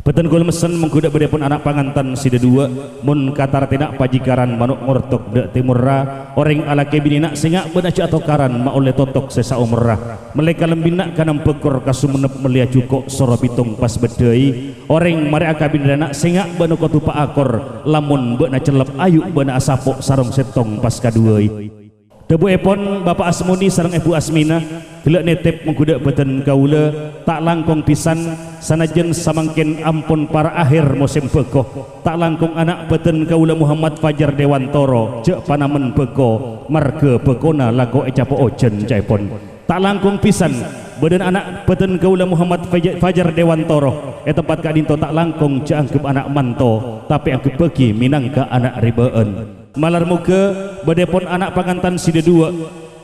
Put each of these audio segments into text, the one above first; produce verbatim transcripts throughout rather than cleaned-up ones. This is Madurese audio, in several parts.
Bâdhân kaulâ messen mongghu dâ' bâdhâèpon ana' pangantan sè dhâduwâ', mon katartèna pajikaran mano' ngortok dâ' tèmorra, orèng alakè binèna sènga' bân ajâ' atokaran ma' ollè totok sè saomorra. Mellè kalambhina ka Nambâkor ka Songennep mellèya jhuko' soro bhitong pas bâddhâi, orèng marè akabin rèna sènga' bâ'na kodhu paakor, lamon bâ'na cellep ayu' bâ'na asapo' sarong sèttong pas kaduwâi. Dhâbuèpon Bapa' Asmoni sareng Èbhu Asmina, ghellâ' nètèp mongghu dâ' bâdhân kaulâ, ta' langkong bhisan, sanajjhân samangkèn ampon para' ahèr mosèm bhâko, ta' langkong ana' bâdhân kaulâ Muhammad Fajar Dewantoro jhâ' panamen bhâko, marghâ bhâkona lako ècapo' ojhân ca'èpon. Ta' langkong bhisan, bâdhân ana' bâdhân kaulâ Muhammad Faja-, Fajar Dewantoro è tempat ka'dinto ta' langkong jhâ' anggep ana' manto, tapè angghebbhâghi mènangka ana' ribâ'ân. Malar moghâ bâdhâèpon ana' pangantan sè dhâduwâ',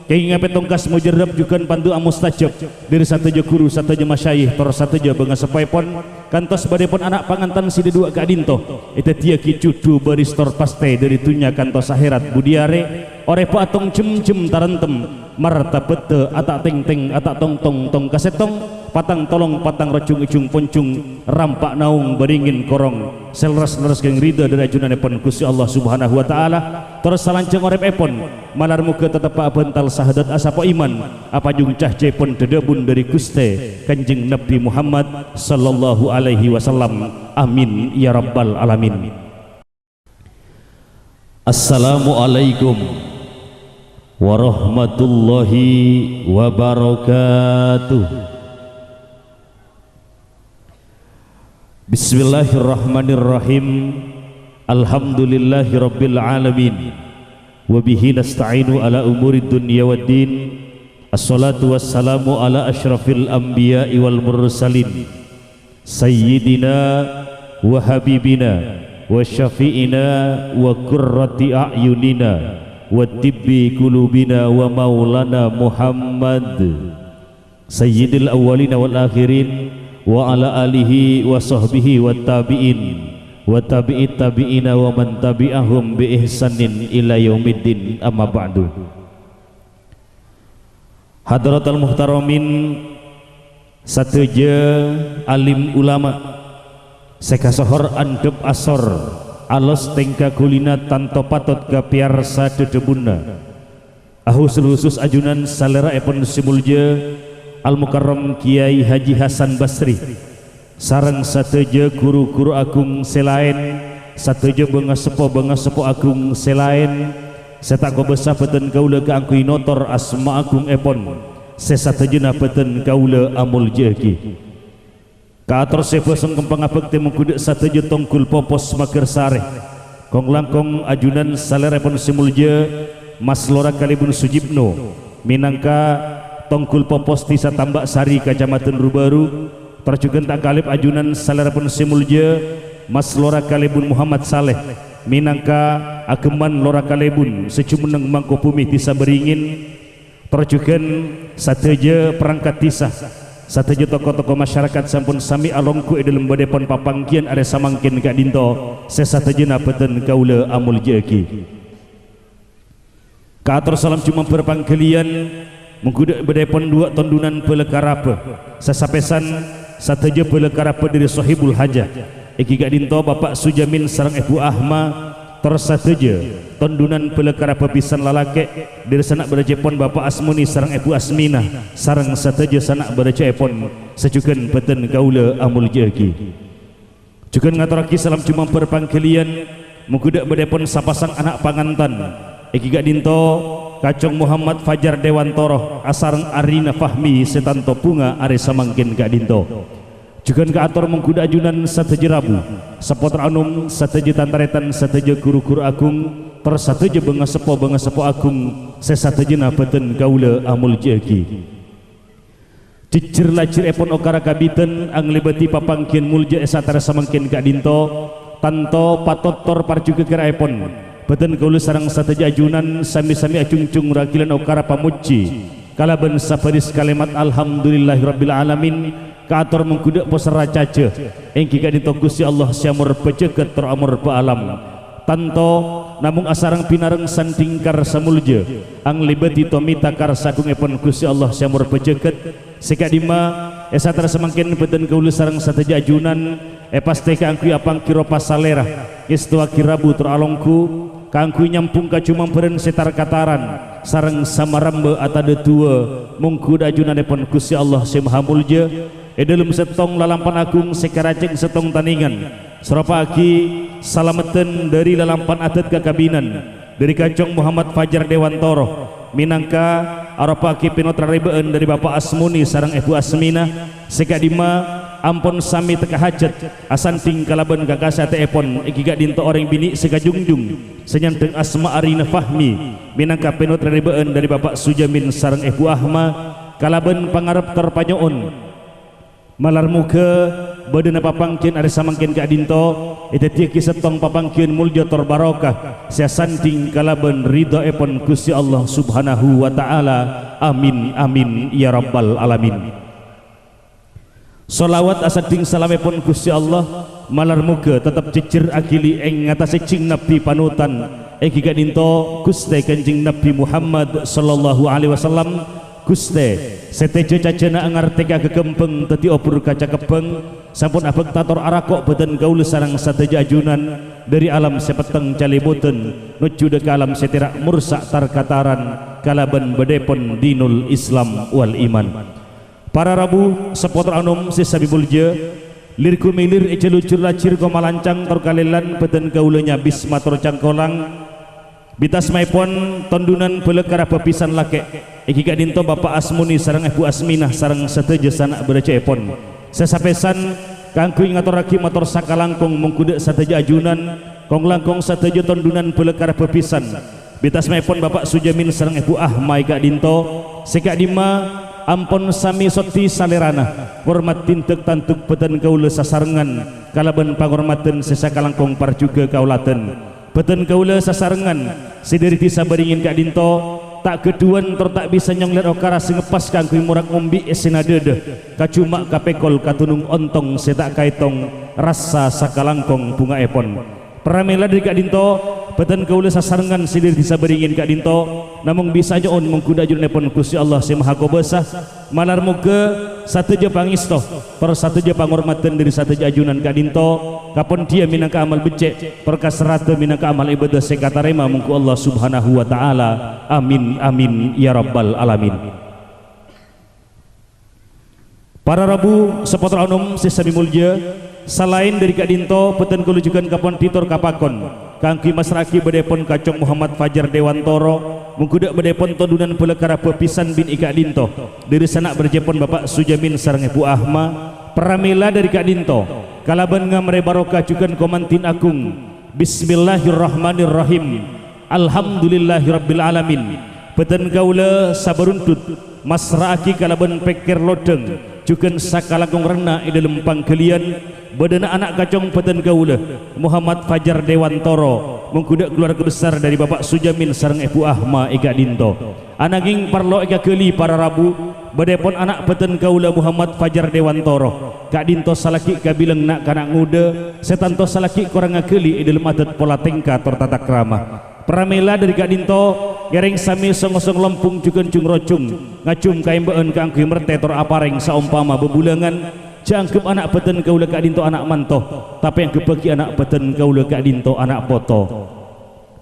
kèngèng apètongkas mojarrab jhughân pandu'a mustajab dhâri sadhâjâ ghuru, sadhâjâ masyayikh, tor sadhâjâ bângaseppoèpon, kantos bâdhâèpon ana' pangantan sè dhâduwâ' ka'dinto èdhâddhiyâghi jhudhu bâris tor pastè dhâri dhunnya kantos ahèrat budi arè, orèbhâ atong jhemjhem taremtem, martabhâddhâ ata' tèngtèng, ata' tongtong, tong ka sèttong, patang tolong, patang rojhung, èjhung ponjhung, rampa' naong bâringin korong, sè lerres-lerres kèng ridha dhâri ajunanèpon Ghustè Allah Subhanahu wa Ta'ala, tor salanjhâng orèpèpon, malar moghâ teteppa' abhântal sahadat asapo' iman, apajung cahjâèpon dhâdhâbun dhâri Ghustè Kanjeng Nabbhi Muhammad sallallahu alaihi wasallam. Amin ya rabbal alamin. Assalamualaikum warahmatullahi wabarakatuh. Bismillahirrahmanirrahim. Alhamdulillahirabbil alamin. Wa bihi nasta'inu ala umurid dunya waddin. Assalatu wassalamu ala asyrafil anbiya'i wal mursalin. Sayyidina wa habibina wa syafi'ina wa qurrati a'yunina wa tibbi qulubina wa maulana Muhammad. Sayyidil awwalina wal akhirin, wa ala alihi wa sahbihi wa tabi'in, wa tabi'it tabi'ina wa man tabi'ahum bi ihsanin ila yaumiddin, amma ba'du. Hadratal muhtaramin, sadhâjâ alim ulama sè kasohor andhâp asor, alos tèngka ghulina tanto patot ka pèyarsa dhâdhâbunna. Ahusul-husus ajunan salèra'èpon sè molja Al-Mukarram Kèyaè Haji Hasan Basri, sareng sadhâjâ ghuru-ghuru agung sè laèn, sadhâjâ bângaseppo-bângaseppo agung sè laèn, sè ta' kobâsa bâdhân kaulâ kaangghuy notor asma agungngèpon, sè sadhâjâna bâdhân kaulâ amolja'aghi. Kaator sè bâsong kempangnga bhâktè mongghu dâ' sadhâjâ tonggul popos maghârsarè, kong-langkong ajunan salèra'èpon sè molja, Mas Lora Kalèbun Sujibno, mènangka tonggul popos Dhisa Tambak Sari, Kacamadhân Rubaru, tor jhughân ta' kalèp ajunan salèra'èpon sè molja, Mas Lora Kalèbun Muhammad Saleh, mènangka aghemman Lora Kalèbun sè jhumenneng Mangkobhumi Dhisa Bâringin, tor jhughân sadhâjâ perangkat dhisa, sadhâjâ toko-toko masyarakat sè ampon samè alongghu è dhâlem bâdâèpon papangghiyân arè samangkèn ka'dinto, sè sadhâjâna bâdhân kaulâ amolja'aghi. Kaator salam jumambar pangghâliyân, mongghu dâ' bâdâèpon duwâ' tondunan bhâlâ karabhâ, sè sapèsan sadhâjâ bhâlâ karabhâ dhâri Sohibul Hajah, èngghi ka'dinto Bapa' Sujamin sareng Èbhu Ahma, tor sadhâjâ tondunan bhâlâ karabhâ bhisan lalakè' dhâri sana' bârâjâèpon Bapa' Asmoni sareng Èbhu Asmina, sareng sadhâjâ sana' bârâjâèpon sè jhughân bâdhân kaulâ amolja'aghi. Jhughân ngatorraghi salam jumambar pangghâliyân, mongghu dâ' bâdâèpon sapasang ana' pangantan, èngghi ka'dinto Kacong Muhammad Fajar Dewantoro asareng Arina Fahmi sè tanto bhunga arè samangkèn ka'dinto. Jhughân kaator mongghu dâ' ajunan sadhâjâ rabu, sapotra anom, sadhâjâ tan-tarètan, sadhâjâ ghuru-ghuru agung, tor sadhâjâ bângaseppo-bângaseppo agung sè sadhâjâna bâdhân kaulâ amolja'aghi. Jhejjher lajhirèpon okara kabidhân anglèbâdhi papangghiyân molja è satèra samangkèn ka'dinto, tanto patot tor parjhughâ kèra'èpon. Bâdhân kaulâ sareng sadhâjâ ajunan samè-samè ajhungjhung raghilan okara pamojhi kalabân sabhâris kalèmat Alhamdulillahirabbil alamin, kaator mongghu dâ' poserra cajâ, èngghi ka'dinto Ghustè Allah sè amorbhâ jhâghât tor amorbhâ alam. Tanto namong asareng-pinareng sandhing karsa molja, anglèbâdhi tomèta karsa agungngèpon Ghustè Allah sè amorbhâ jhâghât, sè ka'dimma è satèra samangkèn bâdhân kaulâ sareng sadhâjâ ajunan Èpastè kaangghuy apangghi ropa salèra, ngèstowaghi rabu tor alongghu, kaangghuy nyambhung kaju mambhârân sè tar-kataran, sareng samarembhâ atadâ duwâ, mongghu dâ' ajunanèpon Ghustè Allah Sè Maha Molja, è dhâlem sèttong lalampan agung sè karajhâng sèttong tanèngan, saropa'aghi salameddhân dhâri lalampan adat kakabinan, dhâri kacong Muhammad Fajar Dewantoro, mènangka aropa'aghi pènotrarèbâ'ân dhâri Bapa' Asmoni sareng Èbhu Asmina, sè ka'dimma ampon samè tekka hajhât asandhing kalabân kakasè atèèpon èngghi ka'dinto orèng binè' sè kajungjung, sè nyandhâng asma Arina Fahmi, mènangka pènotrarèbâ'ân dhâri Bapa' Sujamin sareng Èbhu Ahma, kalabân pangarep tor panyo'on. Malar moghâ bâdâna papangghiyân arè samangkèn ka'dinto èdhâddhiyâghi sèttong papangghiyân molja tor barokah sè asandhing kalabân ridhâèpon Ghustè Allah Subhanahu wa Ta'ala. Amin, amin, ya Rabbal Alamin. Sholawat asandhing salamèpon Ghustè Allah, malar moghâ teptep jhejjher aghili è ngattassè jhing Nabbhi panutan, èngghi ka'dinto Ghustè Kanjeng Nabbhi Muhammad sallallahu alaihi wasallam, Ghustè, sè tèjhâ cajhâna angartèka ghâghâmbhâng dhâddhi obhur kaca kebbhâng, sampon abhâkta tor arako' bhâdhân kaulâ sareng sadhâjâ ajunan dhâri alam sè petteng calèbudhân nojjhu dhâ' ka alam sè tèra' morsa' tar-kataran kalabân bâdâèpon dinul Islam wal iman. Para rabu, seppo tor anom sè samè molja, lir-gumilir è jhâlujhur lajhir komalancang tor kalèlan bhâdhân kaulâ nyabis mator cangkolang, bi' tasmaèpon tondhunan bhâlâkara bhâbhisan lakè', èngghi ka'dinto Bapa' Asmoni sareng Èbhu Asmina sareng sadhâjâ sana' bârâjâèpon. Sè sapèsan kaangghuy ngatorraghi mator sakalangkong mongghu dhâ' sadhâjâ ajunan, kong-langkong sadhâjâ tondhunan bhâlâkara bhâbhisan. Bi' tasmaèpon Bapa' Sujamin sareng Èbhu Ahma è ka'dinto, sè ka'dimma ampon samè soddhi salèrana, ngormat tindhâk tandhuk bhâdhân kaulâ sasarengngan kalabân pangormadhân sè sakalangkong parjhughâ kaoladhân. Bhâdhân kaulâ sasarengngan sè dhâri dhisa Bâringin ka'dinto, ta' ghâdhuwân tor ta' bisa nyonglèr okara sè ngeppas kaangghuy morak ngombi' è sèna dhâdhâ, kaju ma' kapèkol ka dunong ontong sè ta' kaètong rassa sakalangkong bhungaèpon. Pramèla dhâri ka'dinto, bhâdhân kaulâ sasarengngan sè dhâri dhisa Bâringin ka'dinto, namong bisa nyo'on mongghu dhâ' ajunanèpon Ghustè Allah Sè Maha Kobâsa, malar moghâ sadhâjâ pangèsto, tor sadhâjâ pangormadhân dhâri sadhâjâ ajunan ka'dinto, kapondhiyâ mènangka amal beccè', tor kaserradhâ mènangka amal ibadah sè katarèma mongghu Allah Subhanahu wa Ta'ala. Amin, amin, ya Rabbal Alamin. Para rabu, seppo tor anom sè samè molja, salaèn dhâri ka'dinto, bhâdhân kaulâ jhughân kapondhi tor kapakon kaangghuy massra'aghi bâdâèpon kacong Muhammad Fajar Dewantoro, mongghu dhâ' bâdâèpon tondhunan bhâlâkara bhâbhisan binè ka'dinto, dhâri sana' bârâjâèpon Bapa' Sujamin sareng Èbhu Ahma, pramèla dhâri ka'dinto, kalabân ngamrè barokah jhughân komandhin agung. Bismillahirrahmanirrahim. Alhamdulillahirabbil alamin. Bhâdhân kaulâ sabârundhut massra'aghi kalabân pèkkèr lodhâng, jhughân sakalangkong renna è dhâlem pangghâliyân bâdâna ana' kacong bhâdhân kaulâ, Muhammad Fajar Dewantoro, mongghu dhâ' kalowarga besar dhâri Bapa' Sujamin sareng Èbhu Ahma è ka'dinto. Ananging parlo èkaghâli para rabu, bâdâèpon ana' bhâdhân kaulâ Muhammad Fajar Dewantoro, ka'dinto salaghi' kabilang na'-kana' ngodâ, sè tanto salaghi' korang aghâli è dhâlem adat pola tèngka tor tata krama. Pramèla dhâri ka'dinto, ngèrèng samè song-osong lombung jhughân jhung-rojhung, ngajhum kaèmbâ'ân kaangghuy mertè tor aparèng saompama bhâbhulângan, jhâ' angghep ana' bhâdhân kaulâ ka'dinto ana' manto, tapè angghebbhâghi ana' bhâdhân kaulâ ka'dinto ana' poto.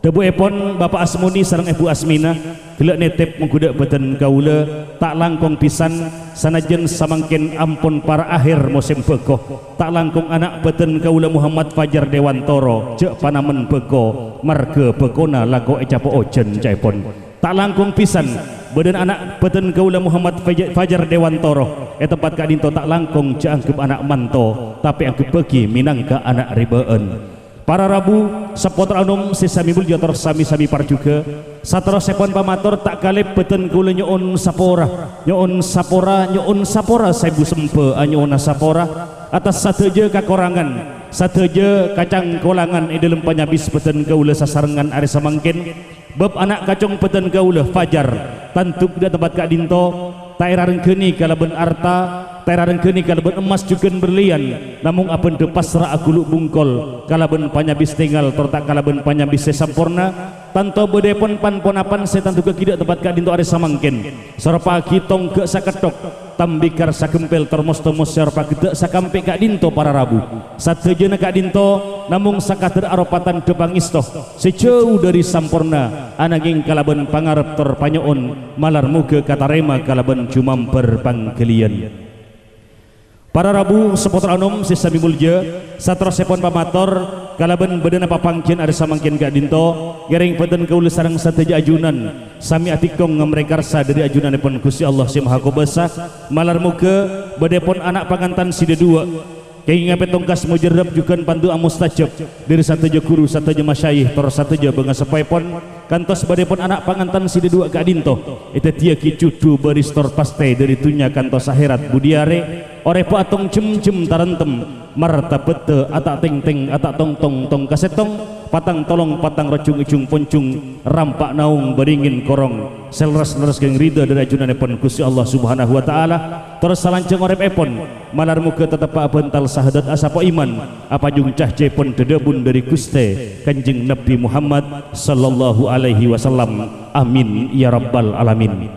Dhâbuèpon Bapa' Asmoni sareng Èbhu Asmina, ghellâ' nètèp mongghu dhâ' bhâdhân kaulâ, ta' langkong bhisan, sanajjhân samangkèn ampon para' ahèr mosèm bhâko, ta' langkong ana' bhâdhân kaulâ Muhammad Fajar Dewantoro jhâ' panamen bhâko, marghâ bhâkona lako ècapo' ojhân ca'èpon. Ta' langkong bhisan, bâdâna ana' bhâdhân kaulâ Muhammad Faja-, Fajar Dewantoro è tempat ka'dinto ta' langkong jhâ' angghep ana' manto, tapè angghebbhâghi mènangka ana' rèbâ'ân. Para rabu, seppo tor anom sè samè molja tor samè-samè parjhughâ, saterrossèpon pamator ta' kalèp bhâdhân kaulâ nyo'on sapora, nyo'on sapora, nyo'on sapora saèbu sembhâ anyo'ona sapora, atas sadhâjâ kakorangan, sadhâjâ kacangkolangan è dhâlem panyabis bhâdhân kaulâ sasarengngan arè samangkèn. Bab ana' kacong bhâdhân kaulâ, Fajar, tandhuk dhâ' tempat ka'dinto, ta' èrarengghâni kalabân arta, ta' èrarengghâni kalabân emmas jhughân berlian, namong abhândhâ pasra aghulu' bungkol kalabân panyabis tèngal tor ta' kalabân panyabis sè samporna, tanto bâdâèpon pan-ponapan sè tandhughâghi dhâ' tempat ka'dinto arè samangkèn, saropa'aghi tongghâ' saketthok, Tambikar sagempel tor mos-tomos sèor pageddhâ' sakampè' ka'dhinto para rabu. Sadhâjâna ka'dhinto namong sakadhâr aropa tandhâ pangèsto sè jhâu dhâri samporna, anangèng kalabân pangarep tor panyo'on malar moghâ katarèma kalabân jumambar pangghâliyân. Para rabu, sapottra anom sè samè molja, saterrossèpon pamator kalabân bâdâna papanggiyân arè samangkèn ka'dhinto, ngèrèng bhâdhân kaulâ sareng sadhâjâ ajunan samè adhikong ngamrè karsa dhâri ajunanèpon Ghustè Allah Sè Mahakobâsa, malar moghâ bâdâèpon ana' pangantan sè dhâduwâ'. Kèngèng apètongkas mojarrab jhughân pandu'a mustajab dhâri sadhâjâ ghuru, sadhâjâ masyayikh, tor sadhâjâ bângaseppaèpon, kantos bâdâèpon ana' pangantan sè dhâduwâ' ka'dhinto èdhâddhiyâghi jhudhu bâris tor pastè dhâri dhunnya kantos akhèrat budi arè, orèbhâ atong jhem-jhem tarèntem, martabhâddhâ ata' tèngtèng, ata' tongtong, tong kasèttong, patang tolong, patang rojhung èjhung ponjhung, rampa' naong bâringèn korong, sè lerres-lerres kèngèng ridha dhâri ajunanèpon Ghustè Allah Subhanahu wa Ta'ala, tor salanjhâng orèbèpon, malar moghâ teteppa' abhântal sahadat asapo iman, apajung cahjâèpon dhâdhâbun dhâri Ghustè Kanjeng Nabbhi Muhammad sallallahu alaihi wasallam. Amin, ya rabbal alamin.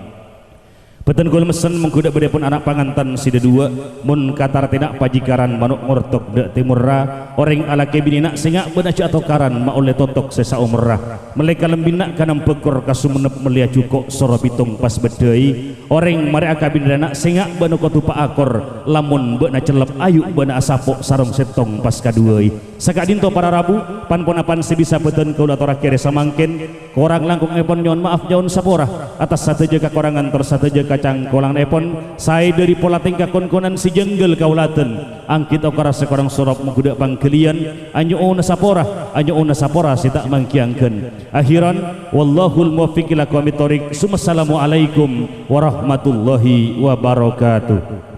Bhâdhân kaulâ messen mongghu dhâ' bâdâèpon ana' pangantan sè dhâduwâ', mon katartèna pajikaran mano' ngortok dhâ' tèmorra, orèng alakè binèna sènga' bân ajâ' atokaran ma' ollè totok sè saomorra. Mellè kalambhina ka Nambâkor ka Songennep mellèya jhuko' soro bhitong pas bâddhâi, orèng marè akabin rèna sènga' bâ'na kodhu paakor, lamon bâ'na cellep ayu' bâ'na asapo' sarong sèttong pas kaduwâi. Saka'dhinto para rabu, pan-ponapan sè bisa bhâdhân kaulâ atorraghi arè samangkèn, korang langkongèpon nyo'on ma'af nyo'on sapora, atas sadhâjâ kakorangan tor sadhâjâ kacangkolanganèpon, saè dhâri pola tèngka kon-konan sè jhânggâl kaulâdhân, angghi tokara sè korang sorop mongghu dhâ' pangghâliyân, anyo'ona sapora, anyo'ona sapora sè ta' mangghi-anggân. Akhiran, wallahul muwaffiq ila aqwamit thoriq. Summassalamualaikum warahmatullahi wabarakatuh.